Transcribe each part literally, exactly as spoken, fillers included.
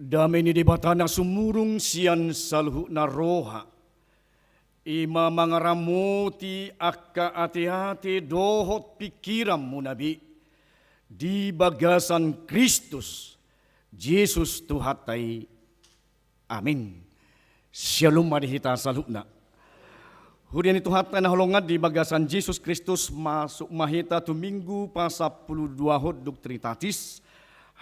Dame ni Debata na sumurung sian saluhutna roha, i ma mangaramoti angka ateate dohot pingkiranmuna be di bagasan Kristus Jesus Tuhanta i. Amin. Syalom ma di hita saluhutna. Huria ni Tuhanta na holongan di bagasan Jesus Kristus, masuk ma hita tu Minggu pasampuluduahon dung Trinitatis.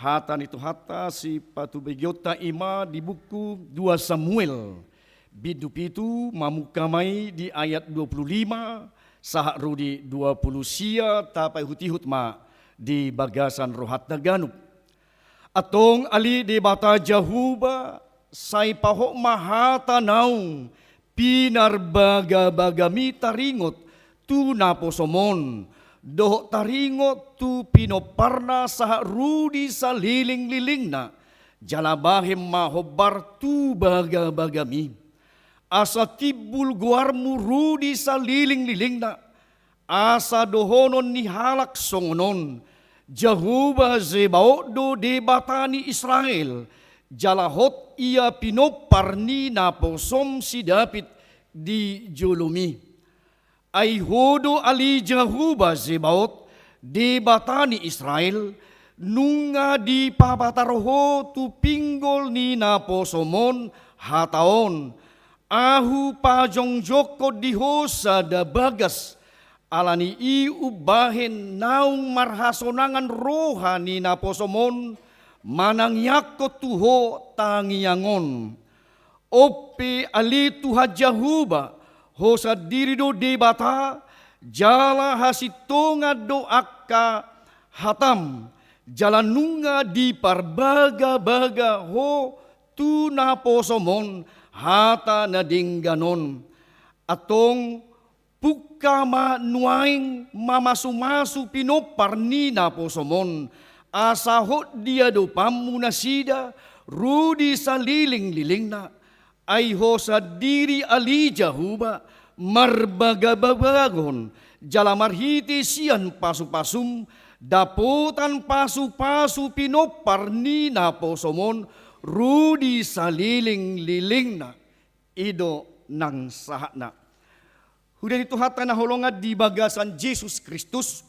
Hata ni Tuhanta sipatubegeonta i ma di buku dua Samuel bindu pitu, mamungka ma i di ayat dua puluh lima sahat ro di dua puluh sia. Tapaihutihut ma di bagasan rohanta ganup. Antong ale Debata Jahowa, sai pahot ma hata naung pinarbagabagami taringot tu naposom on, dohot taringot tu pinomparna sahat ro di salelenglelengna, jala bahen ma hombar tu bagabagami. Asa timbul goarmu ro di salelenglelengna, asa dohonon ni halak songon on: Jahowa Zebaot do Debata ni Israel, jala hot ia pinompar ni naposom si Daud di jolomi. Ai ho do ale Jahowa Zebaot, Debata ni Israel, nunga dipapataro ho tu pinggol ni naposom on hata on: Ahu pajongjongkon di ho sada bagas, ala ni i umbahen naung marhasonangan roha ni naposom on manangiangkon tu ho tangiang on. On pe ale Tuhan Jahowa, ho sandiri do Debata, jala hasintongan do angka hatam, jala nunga diparbagabagahon ho tu naposom on hata na denggan on. Antong pungka ma nuaeng mamasumasu pinompar ni naposom on, asa hot di adopanmu nasida ro di salelenglelengna. Ai ho sandiri ale Jahowa, marbagabagahon jala marhite sian pasupasum dapotan pasupasu pinompar ni naposom on ro di salelenglelengna. I do nang sahatna. Huria ni Tuhanta na holongan di bagasan Jesus Kristus.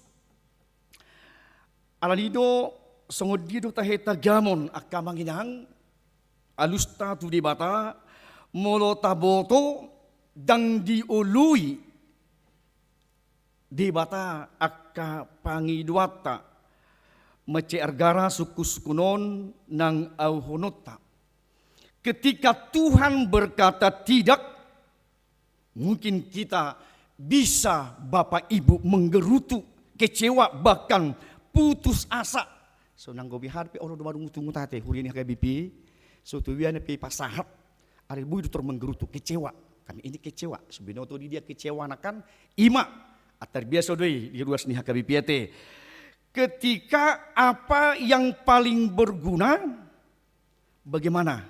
Ala ni do, songon dia do tahe tagamon angka amang inang, alusta tu Debata, molo taboto ndang dioloi Debata angka pangidoanta, mansai argara sungkunsungkun on nang auhononta. Ketika Tuhan berkata tidak, mungkin kita bisa, Bapak Ibu, menggerutu, kecewa, bahkan putus asa. So nanggo bihar pe olo do madungutungut ate, huria ni H K B P, so tu wiana pe pasahat, ari bui do tor menggerutu, kecewa. Kami ini kecewa, so binoto di dia kecewa na kan, i ma, atar biasa do i di ruas ni H K B P ate. Ketika apa yang paling berguna, bagaimana?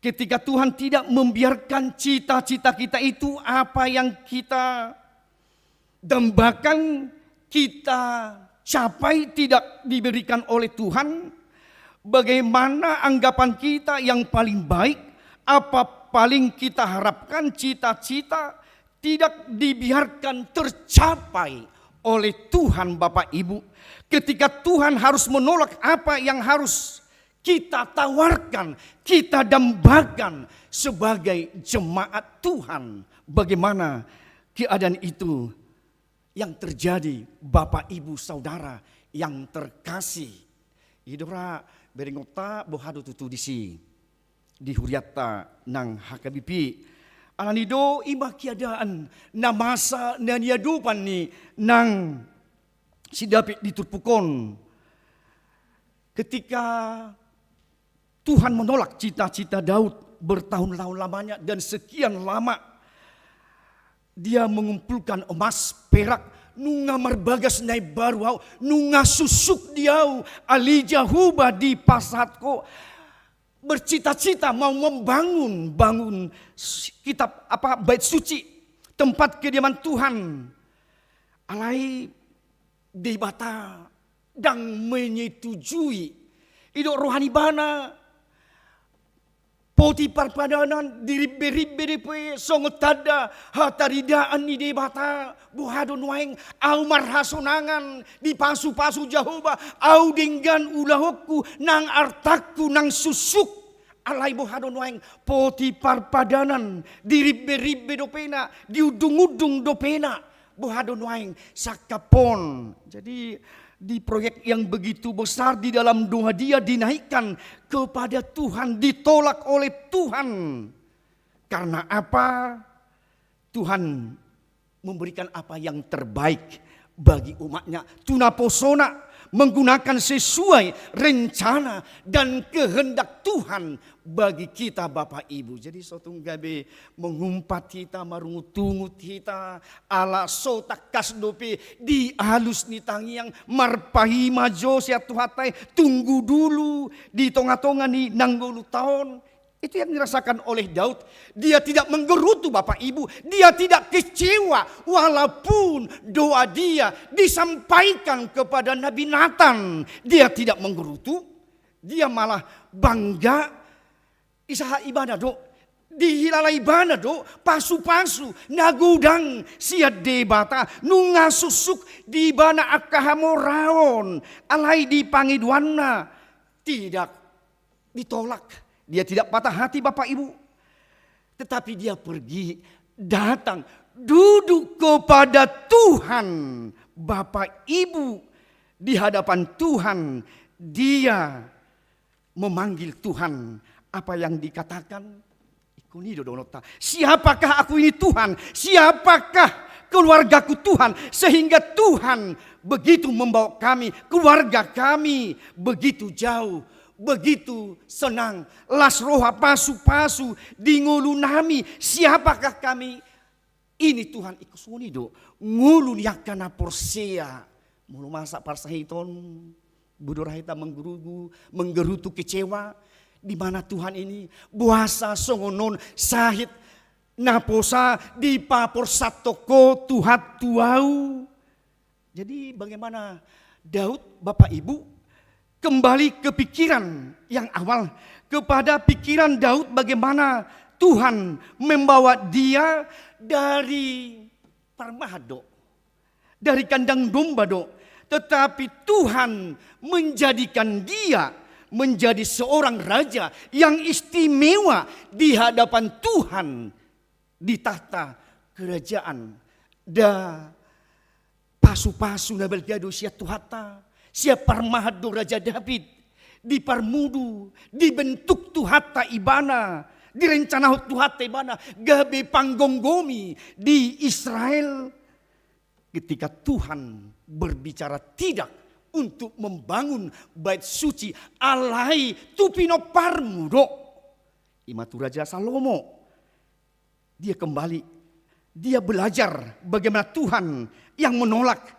Ketika Tuhan tidak membiarkan cita-cita kita itu, apa yang kita dambakan, kita capai tidak diberikan oleh Tuhan, bagaimana anggapan kita yang paling baik, apa paling kita harapkan, cita-cita tidak dibiarkan tercapai oleh Tuhan, Bapak Ibu. Ketika Tuhan harus menolak apa yang harus kita tawarkan, kita dambakan sebagai jemaat Tuhan. Bagaimana keadaan itu yang terjadi, Bapak, Ibu, Saudara yang terkasih? I do ra berengonta, boha do tutu disi di hurianta nang H K B P. Ala ni do, i ma keadaan na masa na niadopan ni nang si Daud di turpuk on. Ketika Tuhan menolak cita-cita Daud bertahun-tahun lamanya dan sekian lama dia mengumpulkan emas, perak, nunga marbagas na imbaru ahu, nunga suksuk di ahu, ale Jahowa, dipasahat ho, bercita-cita mau membangun, bangun s-, kitab, apa, bait suci, tempat kediaman Tuhan. Alai Debata ndang menyetujui. Didok roha ni ibana, Potiphar padanan, dirimbe-rimbe dope songon tanda hataridaan ni Debata. Boha do nuaeng, au marhasonangan, dipasu-pasu Jahowa, au denggan ulaonku, nang artangku, nang suksuk. Alai boha do nuaeng, Potiphar padanan, dirimbe-rimbe dopena, diundung-undung dopena. Boha do nuaeng, sangkap on. Jadi, di proyek yang begitu besar di dalam doa dia dinaikkan kepada Tuhan, ditolak oleh Tuhan. Karena apa? Tuhan memberikan apa yang terbaik bagi umat-Nya. Tu naposona, menggunakan sesuai rencana dan kehendak Tuhan bagi kita, Bapak Ibu. Jadi, so tung gabe mengumpat hita, marungut-ungut hita, ala so tangkas dope di alus ni tangiang, marpaima jo sian Tuhanta i, tunggu dulu di tonga-tonga ni na ngolunta on. Itu yang dirasakan oleh Daud. Dia tidak menggerutu, Bapak Ibu. Dia tidak kecewa, walaupun doa dia disampaikan kepada Nabi Nathan. Dia tidak menggerutu. Dia malah bangga. Disahat ibana do, dihilala ibana do pasu-pasu na godang sian Debata, nunga suksuk di ibana angka hamoraon, alai di pangidoanna tidak ditolak. Dia tidak patah hati, Bapak Ibu. Tetapi dia pergi, datang, duduk kepada Tuhan, Bapak Ibu, di hadapan Tuhan. Dia memanggil Tuhan, apa yang dikatakan, ingkon i do dohononta. Siapakah aku ini, Tuhan? Siapakah keluargaku, Tuhan? Sehingga Tuhan begitu membawa kami, keluarga kami begitu jauh, begitu senang, las roha, pasu-pasu di ngolunami. Siapakah kami ini, Tuhan? Ingkon songon i do ngolu ni angka na porsea. Molo masa parsahiton, bodorahita menggerugu, menggerutu, kecewa, di mana Tuhan ini, boasa songon on, sahit naposa dipaporsanhon Ho, Tuhan, tu ahu. Jadi, bagaimana Daud, Bapak Ibu, kembali ke pikiran yang awal, kepada pikiran Daud, bagaimana Tuhan membawa dia dari parmahan do, dari kandang domba do, tetapi Tuhan menjadikan dia menjadi seorang raja yang istimewa di hadapan Tuhan di tahta kerajaan. Nda pasu-pasu na balga do sian Tuhanta, sian parmahan do Raja Daud diparmudu, dibentuk Tuhanta ibana, direncanahon Tuhanta ibana gabe panggomgomi di Israel. Ketika Tuhan berbicara tidak untuk membangun bait suci, alai tu pinomparmu do, i ma tu Raja Salomo, dia kembali, dia belajar bagaimana Tuhan yang menolak.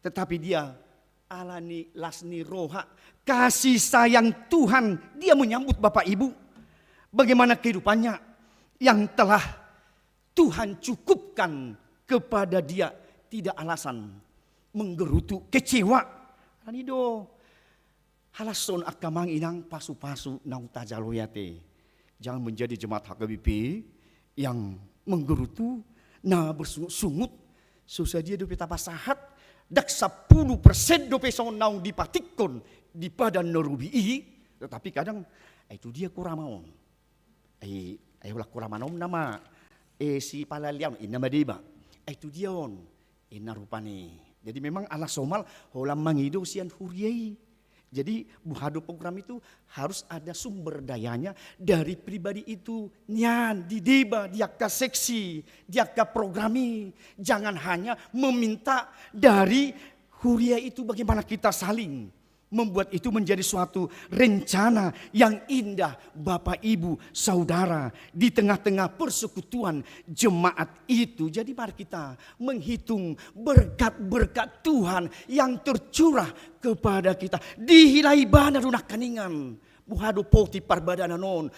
Tetapi dia, ala ni las ni roha, kasih sayang Tuhan, dia menyambut, Bapak Ibu. Bagaimana kehidupannya yang telah Tuhan cukupkan kepada dia, tidak alasan menggerutu, kecewa. Ala ni do, halashon angka amang inang, pasu-pasu naung tajalo i ate. Jangan menjadi jemaat H K B P yang menggerutu, na bersungut-sungut. So sadia dope tapasahat, ndang sampulu persen dope songon naung dipatikkon di Padan na Robi i. Tetapi kadang, "Ai tu dia kura ma on? Ai, ai holan kura ma on nama, eh, si palalian, inna ma deba. Ai tu dia on?" Inna rupani. Jadi memang ala somal holan mangido sian huria i. Jadi, boha do program itu harus ada sumber dayanya dari pribadi itu. Nian dideba di angka seksi, di angka program i. Jangan hanya meminta dari huria itu, bagaimana kita saling membuat itu menjadi suatu rencana yang indah, Bapak, Ibu, Saudara, di tengah-tengah persekutuan jemaat itu. Jadi mari kita menghitung berkat-berkat Tuhan yang tercurah kepada kita. Dihilala ibana do nangkaningan. Boha do Potiphar padanan on.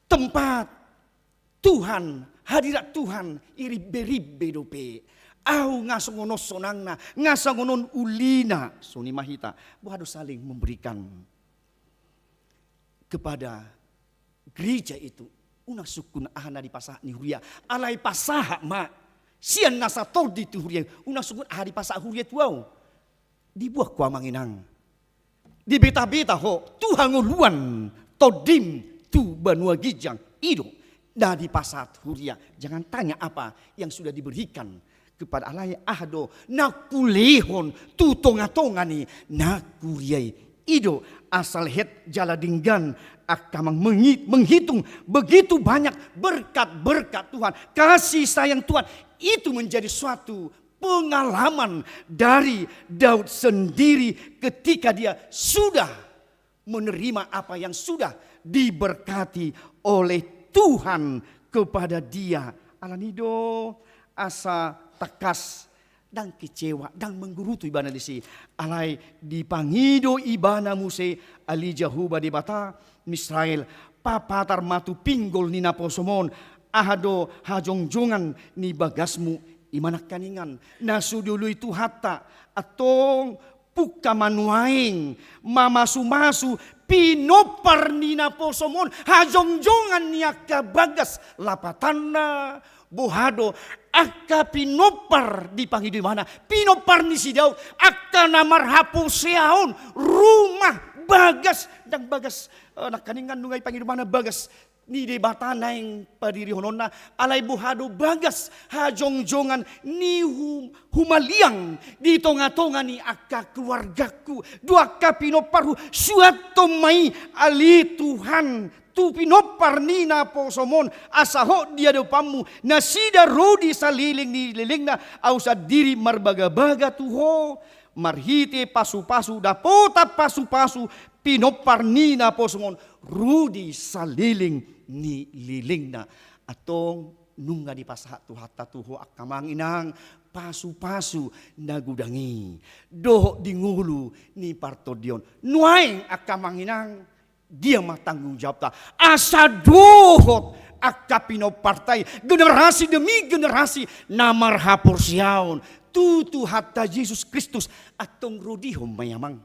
Tempat Tuhan, hadirat Tuhan, irimbe-rimbe dope. Ahu nga songon on sonangna, nga songon on ulina, songon i ma hita. Boha do saling memberikan. kepada gereja itu, unang sungkun aha na dipasahat ni huria. Alai pasahat ma sian nasa tondi tu huria, unang sungkun aha dipasahat huria tu ahu. Dibuat ho amang inang, dibetabeta ho tu hangoluan tondim tu banua ginjang. I do na dipasahat huria. Jangan tanya apa yang sudah diberikan kepada, alai aha do na hulehon tu tongatonga ni na huria i. I do asa lehet jala denggan angka amang mengi-, menghitung begitu banyak berkat-berkat Tuhan, kasih sayang Tuhan. Itu menjadi suatu pengalaman dari Daud sendiri ketika dia sudah menerima apa yang sudah diberkati oleh Tuhan kepada dia. Alani do asa tangkas, ndang kecewa, ndang menggerutu ibana disi. Alai dipangido ibana muse, ale Jahowa Debata ni Israel, papatar ma tu pinggol ni naposom on aha do hajongjongan ni bagasmu. I ma nangkaningan na so dioloi Tuhanta, antong pungka ma nuaeng mamasumasu pinompar ni naposom on, hajongjongan ni angka bagas, lapatanna boha do angka pinompar dipangido ibana, pinompar ni si Daud, angka na marhaporseaon, rumah, bagas, ndang bagas, eh, nangkaningan nunga dipangido ibana bagas ni Debata naeng padirihononna, alai boha do bagas hajongjongan ni hu-, humaliang di tongatonga ni angka keluargaku dohot angka pinomparhu, suanhon ma i ale Tuhan tu pinompar ni naposom on, asa hot di adopanmu nasida ro di saleleng ni lelengna, ahu sandiri marbagabaga tu ho marhite pasupasu, dapotan pasupasu pinompar ni naposom on ro di saleleng ni lelengna. Antong nunga dipasahat Tuhanta tu ho angka amang inang pasupasu na godang i dohot di ngolu ni partondion. Nuaeng angka amang inang, dia ma tanggung jawabta asa dohot angka pinomparta i, generasi demi generasi na marhaporseaon tu Tuhanta Jesus Kristus. Antong rodihon ma i amang,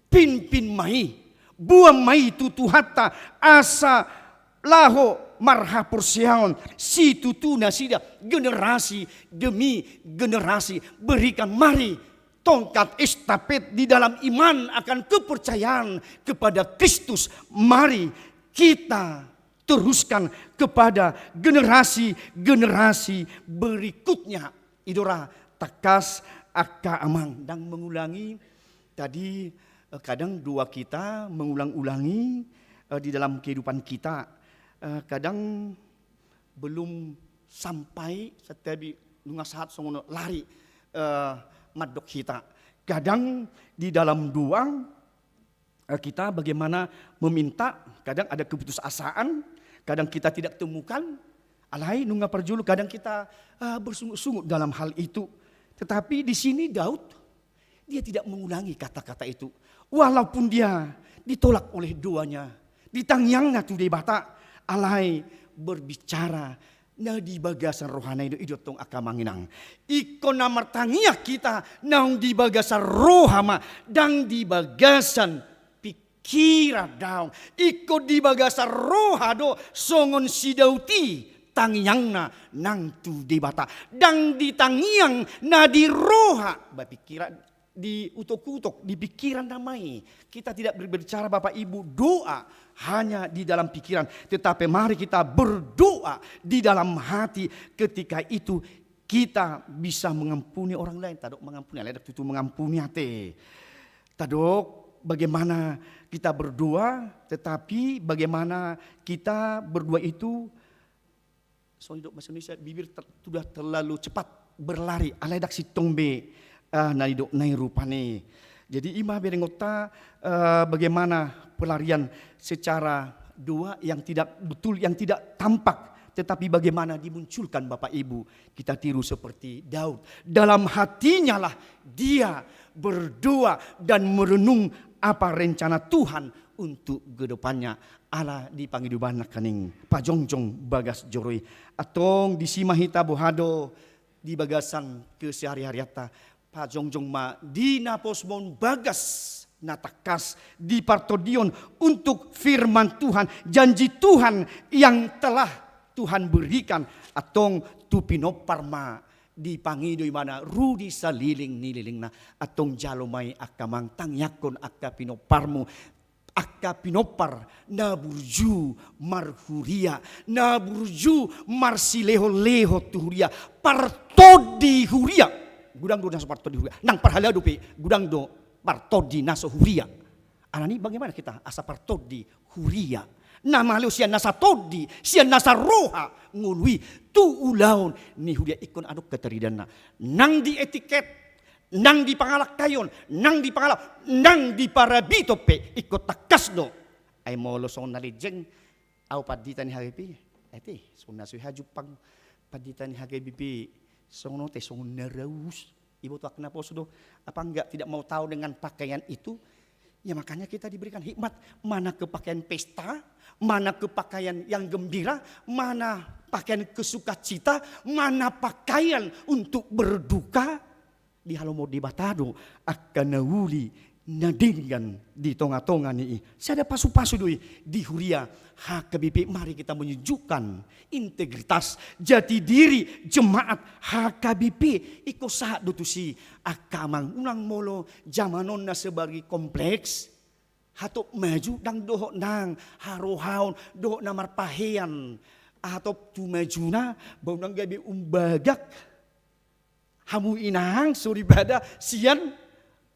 pinpin ma i, boan ma i tu Tuhanta asa laho marhaporseaon situtu nasida generasi demi generasi. Berikan, mari, tongkat estafet di dalam iman akan kepercayaan kepada Kristus. Mari kita teruskan kepada generasi-generasi berikutnya. I do ra tangkas angka amang, ndang mengulangi tadi, eh, kadang doa kita mengulang-ulangi, eh, di dalam kehidupan kita. Eh, kadang belum sampai, setiap nunga sahat songon lari, eh, mandok hita. Kadang di dalam doa, eh, kita bagaimana meminta, kadang ada keputusasaan, kadang kita tidak temukan, alai nunga parjolo kadang kita, eh, bersungut-sungut dalam hal itu. Tetapi di sini Daud, dia tidak mengulangi kata-kata itu. Walaupun dia ditolak oleh doanya, ditangiangna tu Debata, alai berbicara na di bagasan rohana i do, i do tong angka amang inang. Ingkon na martangiang hita naung di bagasan roha ma, ndang di bagasan pikiran daong. Ingkon di bagasan roha do songon si Daud i tangiangna nang tu Debata. Ndang di tangiang na di roha, ba pikiran, di utok-utok, di pikiran nama i. Kita tidak berbicara, Bapak Ibu, doa hanya di dalam pikiran, tetapi mari kita berdoa di dalam hati. Ketika itu kita bisa mengampuni orang lain. Tadok mengampuni, alai ndang tutu mengampuni ate. Tadok bagaimana kita berdoa, tetapi bagaimana kita berdoa itu, songon didok bahasa Indonesia, bibir ter-, sudah terlalu cepat berlari, alai ndang sintong be, eh, na nidokna i rupani. Jadi i ma berengonta, eh, bagaimana pelarian secara doa yang tidak betul, yang tidak tampak, tetapi bagaimana dimunculkan Bapak Ibu. Kita tiru seperti Daud. Dalam hatinya lah dia berdoa dan merenung apa rencana Tuhan untuk kedepannya. Ala dipangido ibana nangkaning pajongjong bagas joro i. Antong disi ma hita boha do di bagasan kesehari-harianta, pajongjong ma di naposom on bagas na tangkas di partondion untuk firman Tuhan, janji Tuhan yang telah Tuhan berikan. Antong tu pinompar ma dipangido ibana ru di saleleng ni lelengna. Antong jalo ma i angka amang, tangiangkon angka pinomparmu, angka pinompar na burju marhuria, na burju marsilehonlehon tu huria, partondi huria. Godang do na so partondi huria, nang parhalado pe godang do partondi na so huria. Alani bagaimana hita asa partondi huria? Na malo sian nasa tondi, sian nasa roha ngolu i tu ulaon ni huria. Ingkon adong hataridanna, nang di etiket, nang di pangalangkaion, nang di pangalap, nang di parabiton pe ingkon tangkas do. Ai molo songon na lejeng, au pandita ni H K B P, ate, songon na so i hajumpang pandita ni H K B P, songon ote, songon na raus. Iboto angka naposo do, apa enggak tidak mau tahu dengan pakaian itu? Ya, makanya kita diberikan hikmat, mana ke pakaian pesta, mana ke pakaian yang gembira, mana pakaian ke sukacita, mana pakaian untuk berduka. Dihalomohon Debata do angka na uli na denggan di tongatonga ni i. Sada pasupasu do i di huria H K B P. Mari kita menunjukkan integritas, jati diri jemaat H K B P. Ingkon sahat do tusi angka amang, unang molo jaman on na sebagai kompleks, hatop maju ndang dohot nang harohaon dohot na marpahean. Hatop tu majuna ba unang gabe umbagak hamu inang soripada sian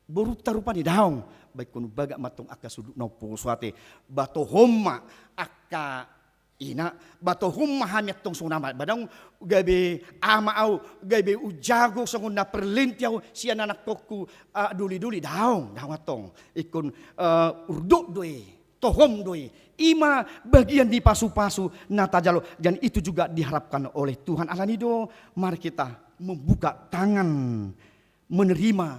borunta rupani, daong. Ba ingkon umbagak ma antong angka sundut na umposo ate. Ba toho ma angka ina, ba toho ma hami antong songon ama, ba ndang gabe ama au gabe unjago songon na parlenti au sian anakkonku, ah, dolidoli, daong, daong antong. Ingkon, eh, urdot do i, tohom do i. I ma bagian ni pasupasu na tajalo, dan itu juga diharapkan oleh Tuhan. Alani do, mari kita membuka tangan menerima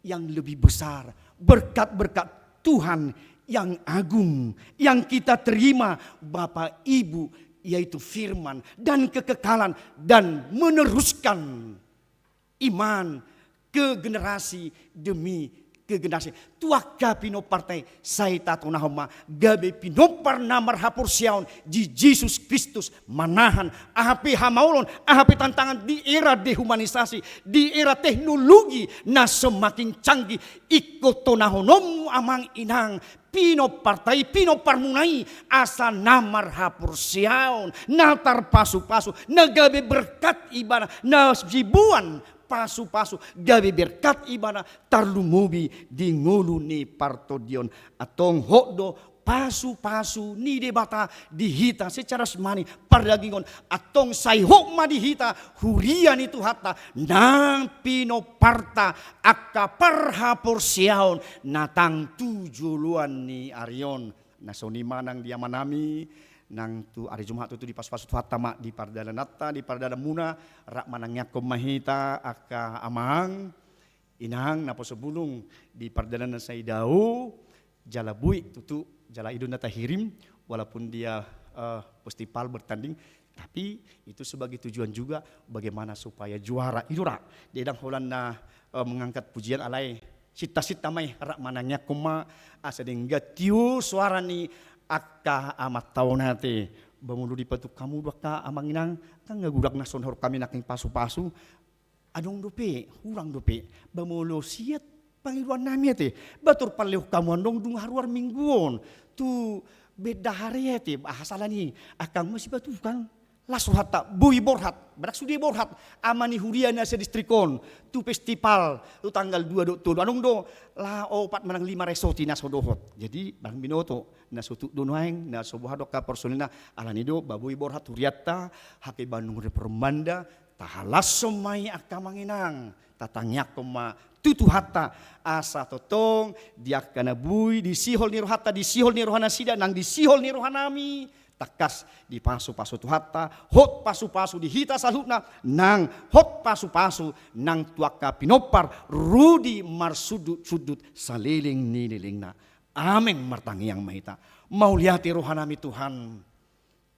yang lebih besar, berkat-berkat Tuhan yang agung yang kita terima, Bapak Ibu, yaitu firman dan kekekalan dan meneruskan iman ke generasi demi ke generasi. Tu angka pinomparta i sai tatonahon ma gabe pinompar na marhaporseaon di Jesus Kristus, manahan aha pe hamaolon, aha pe tantangan di era dehumanisasi, di era teknologi na semakin canggih. Ingkon tonahononmu amang inang pinomparta i, pinomparmuna i, asa na marhaporseaon, na tarpasupasu, na gabe berkat ibana, na siboan pasupasu, gabe berkat ibana, tarlumobi di ngolu ni partondion. Antong hot do pasupasu ni Debata di hita secara jasmani, pardagingon, antong sai hot ma di hita huria ni Tuhanta nang pinomparta angka parhaporseaon na tang tu joloan ni ari on. Na songon i ma nang di amanami, nang tu ari Jumat tutu dipasupasu Tuhanta ma di pardalananta, di pardalanmuna, rap manangiangkon ma hita angka amang, inang, naposobulung di pardalanan sai dao, jala boi tutu, jala i do na tahirim, walaupun dia, eh, festival bertanding, tapi itu sebagai tujuan juga bagaimana supaya juara, i do ra. Dia ndang holan na, eh, mengangkat pujian, alai sinta-sinta ma i, rap manangiangkon ma asa denggan tio soara ni angka amanta on ate. Ba molo dipatuk hamu do angka amang inang, kan nga godang na songon hami nangkin pasupasu. Adong dope, hurang dope. Ba molo siat pangidoannami ate, ba tor parlehon hamu antong dung haruar minggu on tu bendahari ate, ba aha sala ni angka masipatukang. Las rohanta, boi borhat, ba ndang sude borhat ama ni huria na sadistrik on tu festival tu tanggal dua dohot tolu. Adong do la opat manang lima resoti na so dohot. Jadi barang binoto na so tuk do nuaeng, na so boha do angka personilna. Alani do ba boi borhat hurianta, hape Bandung Reform Banda, tahalashon ma i angka amang inang, tatangiangkon ma tu Tuhanta asa tongtong di angka na boi disihol ni rohanta, disihol ni rohanasida, nang disihol ni rohanami, tangkas dipasupasu Tuhanta, hot pasupasu di hita saluhutna, nang hot pasupasu nang tu angka pinompar ro di marsundutsundut saleleng ni lelengna. Amen. Martangiang ma hita. Mauliate rohanami Tuhan,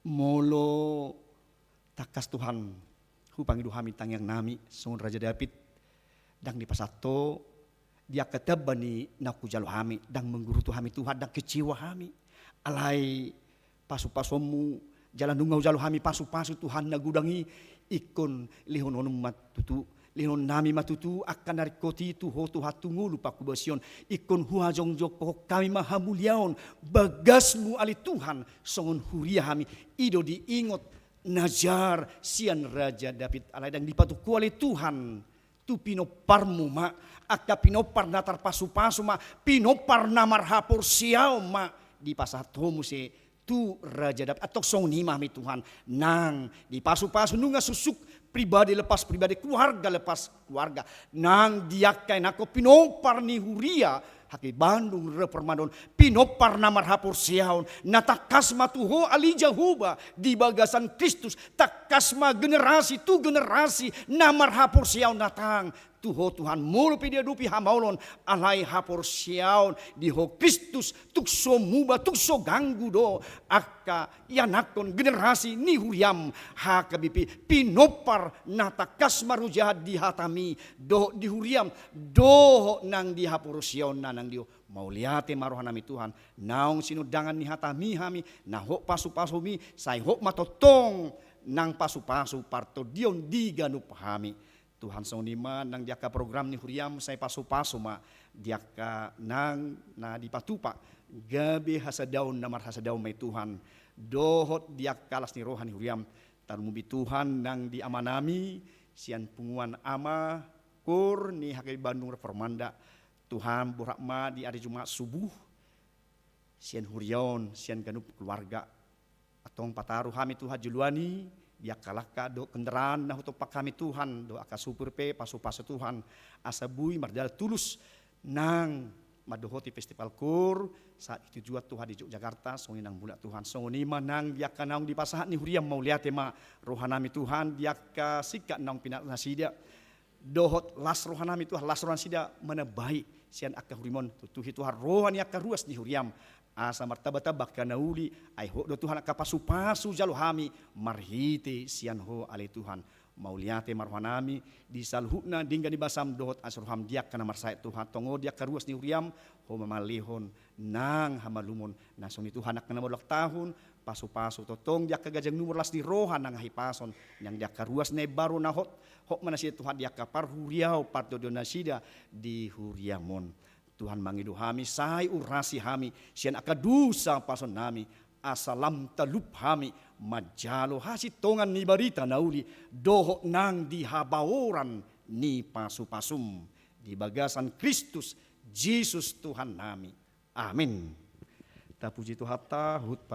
molo tangkas Tuhan, hupangido hami tangiangnami songon Raja David, ndang dipasahat Ho di angka tamba ni naung hujalo hami, ndang manggurutu hami Tuhan, ndang kecewa hami. Alai pasu-pasuonmu, jala nunga hujalo hami pasu-pasu Tuhan na godang i, ingkon lehononmu ma tutu, lehononnami ma tutu angka na ringkot i tu Ho Tuhan tu ngolu panghobasion, ingkon huhajongjongkon hami ma hamuliaon bagasmu ale Tuhan, songon huria hami, i do diingot najar sian Raja Daud, alai ndang dipatungko ale Tuhan, tu pinomparmu ma, angka pinompar na tarpasu-pasu ma, pinompar na marhaporseaon ma, dipasahat Ho muse tu Raja Daud. Antong songon i ma hami Tuhan, nang dipasu-pasu nunga suksuk, pribadi lepas pribadi, keluarga lepas keluarga, nang di angka ianakhon pinompar ni huria HKBP Bandung Reformanda on, pinompar na marhaporseaon, na tangkas ma tu Ho ale Jahowa di bagasan Kristus, tangkas ma generasi tu generasi na marhaporseaon na tang tu Ho Tuhan, molo pe diadopi hamaolon, alai haporseaon di Ho Kristus tung so muba, tung so ganggu do angka ianakhon generasi ni huriam HKBP, pinompar na tangkas marujah di hatami dohot di huriam, dohot nang di haporseaonna nang di Ho. Mauliate ma rohanami Tuhan, naung sinondangan ni hatami hami, na hot pasu-pasumi, sai hot ma tongtong nang pasu-pasu partondion di ganup hami. Tuhan, songon i ma nang di angka program ni huriam, sai pasu-pasu ma di angka nang na dipatupa, gabe hasadaon na marhasadaon ma i Tuhan, dohot di angka las ni roha ni huriam. Tarlumobi Tuhan nang di amanami, sian punguan ama koor ni HKBP Bandung Reformanda, Tuhan, borhat ma di ari Jumat subuh, sian huria on, sian ganup keluarga. Antong pataru hami Tuhan joloan i, di angka langka dohot kendaraan na hutompa hami Tuhan, dohot angka supir pe, pasu-pasu Tuhan, asa boi mardalan tulus nang mandohoti festival koor, sahat di tujuan Tuhan di Yogyakarta, songon i nang mulak Tuhan. Songon i ma nang di angka naung dipasahat ni huriam, mauliate ma rohanami Tuhan, di angka singkat naung pinangido nasida, dohot las rohanami Tuhan, las roha nasida manambai sian angka hurim on, tutuhi Tuhan roha ni angka ruas ni huriam, asa martamba-tamba angka na uli, ai hot do Tuhan angka pasu-pasu jalo hami, marhite sian Ho ale Tuhan. Mauliate ma rohanami, di saluhutna denggan ni basam dohot asi roham di angka na marsahit Tuhan, tongon di angka ruas ni huriam, Ho ma mangalehon nang hamalumon, na songon i Tuhan angka na maulang tahun, pasu-pasu tongtong di angka ganjang ni umur, las ni roha nang hahipason, nang di angka ruas na imbaru na hot, hot ma nasida Tuhan di angka parhuriaon partondion nasida di huriam on. Tuhan mangido hami, sai urasi hami, sian angka dosa pasahatonnami, asa lam talup hami, manjalo hasintongan ni barita na uli, dohot nang di habaoran ni pasu-pasum. Di bagasan Kristus Jesus Tuhannami. Amin. Tapuji Tuhanta, hut